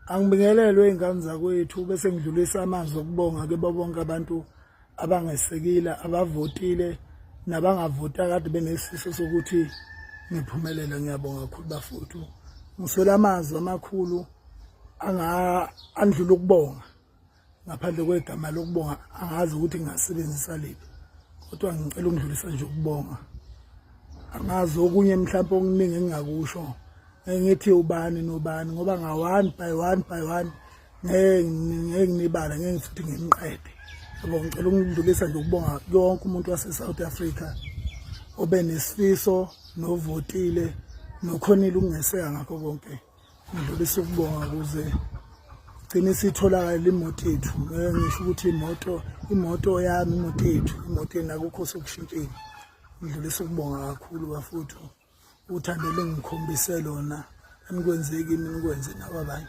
Angibingelelwe ingane zakwethu bese ngidlulisa amazwi okubonga kubo bonke abantu abangesekile, abavotile nabangavota kade benesifiso sokuthi ngiphumelele. Ngiyabonga kakhulu bafowethu. Ngiswele amazwi amakhulu anga andlula ukubonga. Ngaphandle kwegama lokubonga angazi ukuthi ngingasebenzisa liphi, kodwa ngicela ukudlulisa nje ukubonga. Angazi okunye mhlawumbe okuningi engingakusho, ngithi ubani nobani, ngoba nga one by one by one ngeke ngeke nginibala, ngeke futhi nginiqede. Yabo, ngicela ukudlulisa nje ukubonga yonke umuntu wase-South Africa obe nesifiso novotile nokhonile ukungeseka ngakho konke. Ngidlulisa ukubonga kuze gcine sitholakala imoto yethu. Ngeke ngisho ukuthi imoto yami, imoto yethu, imoto yenu, akukho sokushintshile. Ngidlulisa ukubonga kakhulu bafowethu, uthando lengikhombise lona, enikwenzeki kimi nikwenze nakwabanye.